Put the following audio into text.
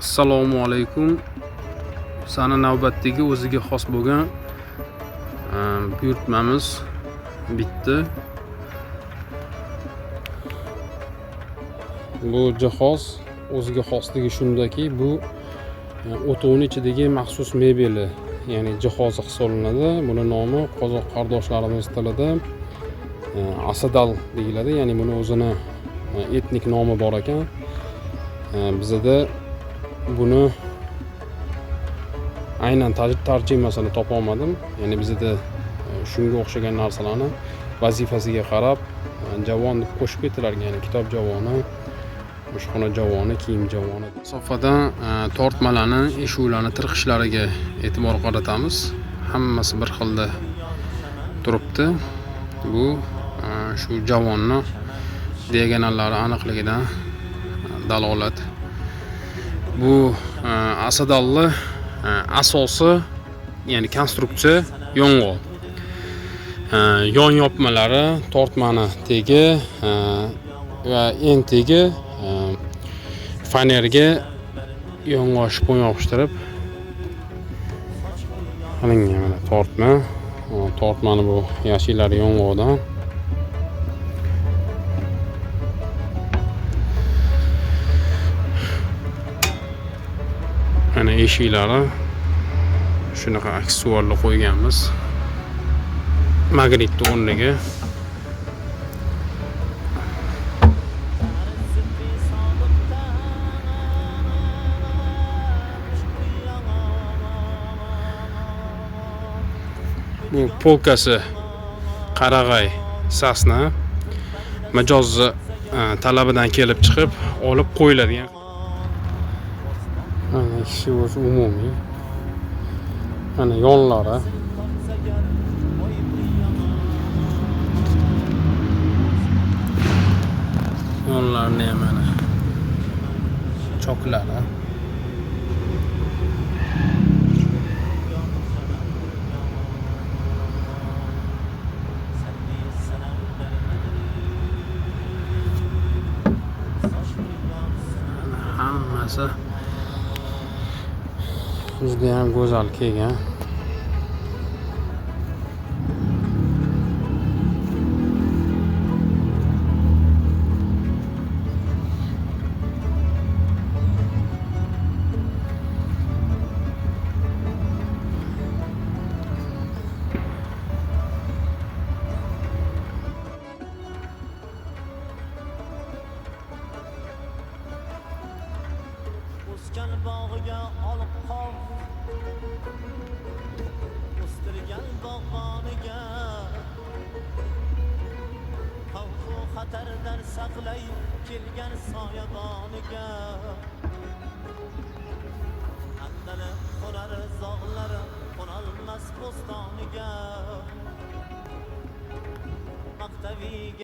Assalomu alaykum. Sani navbatdagi o'ziga xos bo'lgan buyurtmamiz bitdi. Bu jihoz o'ziga xosligi shundaki, bu o'tovni ichidagi maxsus mebeli, ya'ni jihozi hisoblanadi. Buni nomi qozoq qardoshlarimiz tilida asadal deyiladi, ya'ni buni o'zini etnik nomi bor ekan. Bizada buni aynan tarjimasini topolmadim. Ya'ni bizada shunga o'xshagan narsalarni vazifasiga qarab javon deb qo'shib ketilar, ya'ni kitob javoni, oshxona javoni, kiyim javoni. Masofadan tortmalarni, eshiklarni tirqishlariga e'tibor qaratamiz. Hammasi bir xilda turibdi. Bu shu javonni diagonallari aniqligidan dalolat. Bu asadalli asosi, ya'ni konstruksiya yong'oq. Yon yopmalari, tortmani tegi va eng tegi fanerga yong'oq shpon yopishtirib qilingan. Mana tortma. Tortmani bu yashiklari yong'oqdan. Mana eshiklari shunaqa aksessuarlar qo'yganmiz. Magnitni o'rniga. Bu polkasi qarag'ay sasna mijozni talabidan kelib chiqib olib qo'yiladigan. Mana ishi o'zi umumiy. Mana yonlari. Yonlarini ham mana choklari. Hammasi juda ham go'zal kelgan. O'sgan bog'iga olib qol, o'stirgan bog'boniga xavfu xatardan saqlay kelgan soyaboniga. Andalib qo'nar zog'lari qo'nolmas bo'stoniga. Maqtaviga.